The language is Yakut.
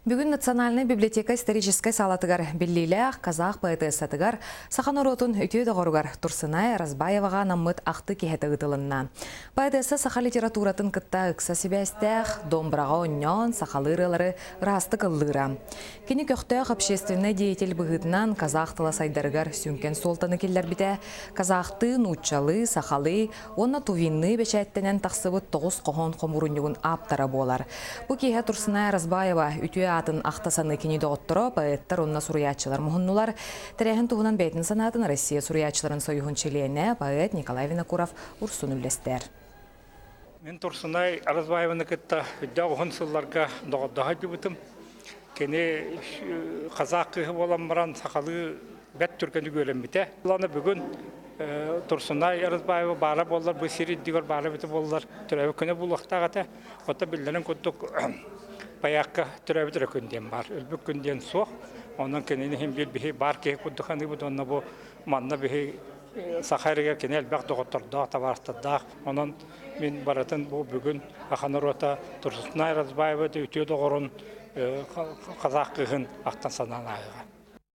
Бүгүн Национальнай библиотека историческай саалатыгар биллиилээх казах поэтессатыгар, саха норуотун үтүө доҕоругар Турсынай Разбаеваҕа анаммыт ахтыы киһитэ ыытылынна. Поэтесса саха литературатын кытта ыкса сибээстээх, домбраҕа оонньоон, сахалыы ырыалары ыраастык ыллыыра. Кини көхтөөх общественнай деятель быһыытынан казах тыла сайдарыгар сүҥкэн суолтаны киллэрбитэ, казахтыы, нууччалыы, сахалыы уонна тувинныы бэчээттэнэн тахсыбыт тоҕус хоһоон хомуурунньугун ааптара буолар. Бу киэһэ Турсунай Разбаева үтүө аатын ахта саныы кини доҕотторо, поэттар уонна суруйааччылар муһуннулар. Тэрээһин туһунан бэйэтин санаатын Россия суруйааччыларын союһун чилиэнэ, поэт Николай Винокуров Урсун үллэстэр. Мин Турсунай Разбаеваны кытта үрдээх уһун сылларга доҕордоһо сылдьыбытым. Кини казах кыыһа буолан баран сахалыы бэрт түргэнник үөрэммитэ. Аны бүгүн Турсунай Разбаева баара буоллар, бу сир үрдүгэр баара эбитэ буоллар, төрөөбүт күнэ буолуохтаах этэ. Оттон биллэрин курдук Паякка төрөөбүт эрэ күн диэн баар. Өлбүт күн диэн суох. Онон кинини иһин биир биһи баар киһи курдук саныыбыт уонна бу манна биһи саха эригэр кини элбэх доҕоттордоох, табаарыстардаах. Онон мин барытын бу бүгүн саха норуота Турсунай Разбаева үтүө доҕорун казах кыыһын ахтан санаан ааҕыаҕа.